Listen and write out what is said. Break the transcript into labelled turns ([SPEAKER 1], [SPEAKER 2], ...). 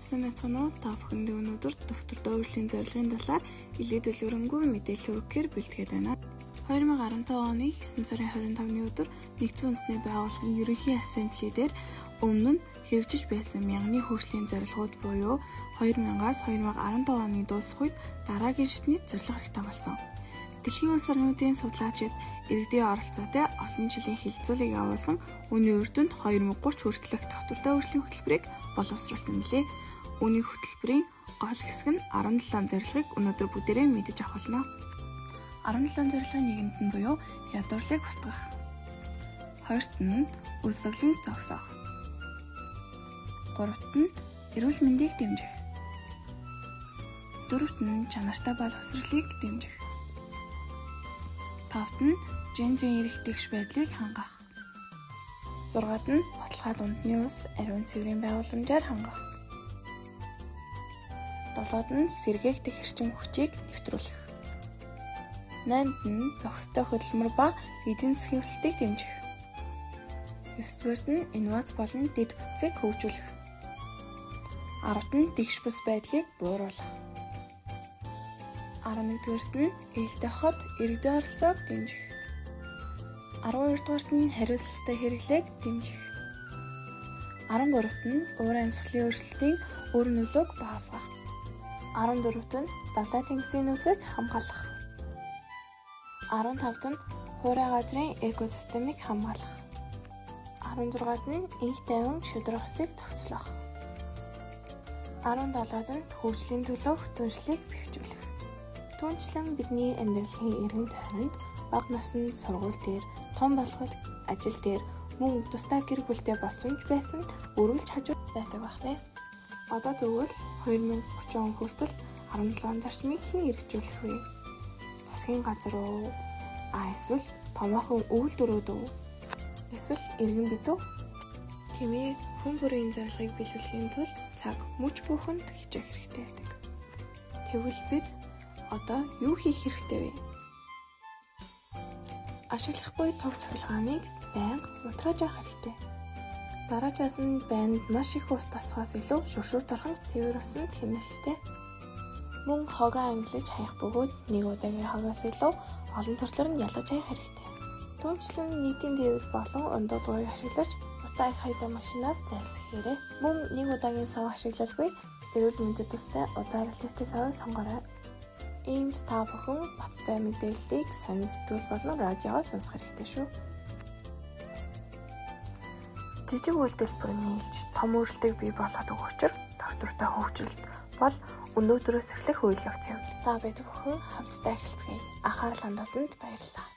[SPEAKER 1] Сайн байцгаана уу? Та бүхэнд өнөөдөр доктортой хөгжлийн зорилгын талаар илүү дэлгэрэнгүй мэдээлэл хүргэхээр бэлтгээд байна. 2015 оны 9 сарын 25-ны өдөр Нэгдсэн Үндэсний Байгууллагын Ерөнхий Ассамблей дээр өмнө нь хэрэгжиж байсан мянганы хөгжлийн зорилгууд буюу 2000-аас 2015 оны дуусах үед дараагийн шатны зорилго хэрэгтэй болсон. Дэлхийн улс орнуудын судлаачид иргэдийн оролцоотой олон жилийн хэлэлцүүлэг явуулсан үүний үр дүнд 2030 хүртэлх тогтвортой хөгжлийн хөтөлбөрийг боловсруулсан билээ. Үүний хөтөлбөрийн гол хэсэг нь 17 зорилгыг өнөөдөр бүгдээрээ мэдэж авах болно. 17 зорилгын нэгэнд нь буюу ядуурлыг устгах. Хоёрт нь өлсгөлийг зогсоох. Гуравт нь эрүүл мэндийг дэмжих. Дөрөвт нь чанартай боловсролыг дэмжих. Тавт нь гендрийн эрх тэгш байдлыг хангах. Зургаад нь баталгаа дундны ус ариун цэврийн байгууламжаар хангах. Долоод нь сэргээгдэх эрчим хүчийг нэвтрүүлэх. Наймд нь зохистой хөдөлмөр ба эдийн засгийн өсөлтийг дэмжих. Есдүгээрт нь инновац болон дэд бүтцийг хөгжүүлэх. Аравт нь тэгш бус байдлыг бууруулах. 11-дүгээрт нь ээлтэй хот иргэдийн оролцоог дэмжих. 12-дугаарт нь хариуцлагатай хэрэглээг дэмжих. 13-т нь уур амьсгалын өөрчлөлтийн үр нөлөөг багасгах. 14-т нь далай тэнгисийн нөөцийг хамгаалах. 15-т нь хуурай газрын экосистемийг хамгаалах. 16-д нь инх тайван шударга ёсыг зохицлох. 17-д нь хөгжлийн төлөөх түншлэлийг бэхжүүлэх. Түүнчлэн бидний амьдралын эргэн тойронд бага наснд сургууль дээр, том болоход ажил дээр, мөн тусдаа гэр бүлтэй болсон ч байсан үргэлж хажууд байдаг байх нэ. Одоо тэгвэл 2030 он хүртэл 17 зарчмыг хэн хэрэгжүүлэх вэ? Засгийн газар уу? А эсвэл томоохон үйлдвэрүүд үү? Эсвэл иргэн бид үү? Тэмээ хүн бүрийн зорилгыг биелүүлэхийн тулд цаг мөч бүхэнд хичээх хэрэгтэй байдаг. Тэгвэл бид одоо юу хийх хэрэгтэй вэ? Ашиглахгүй туг цахилгааныг байнга унтрааж авах хэрэгтэй. Дараачаас нь байнд маш их ус тасхаас илүү шүршүр торхон цэвэр усанд хэмнэлттэй. Мөн хогоо ангилаж хаях бөгөөд нэг удаагийн хогоос илүү олон төрлөөр нь ялгаж хаях хэрэгтэй. Түүнчлэн нийтийн дээвэр болон ундаа дугуйг ашиглаж утаа их хайдаг машинаас зайлсхийгээрэй. Мөн нэг удаагийн сав ашиглалгүй эрүүл мэндэд тустай удаан релефтэй савыг сонгоорой. Иймд та бүхэн баттай мэдээллийг сонин сэтгүүл болон радиогоо сонсох хэрэгтэй шүү. Жижиг үйлдэл бүр нийлж том өөрчлөлтийг бий болгодог учир тогтвортой хөгжилт бол өнөөдрөөс эхлэх үйл явц юм. Та бид бүхэн хамтдаа эхэлцгээе. Анхаарал хандуулсанд баярлалаа.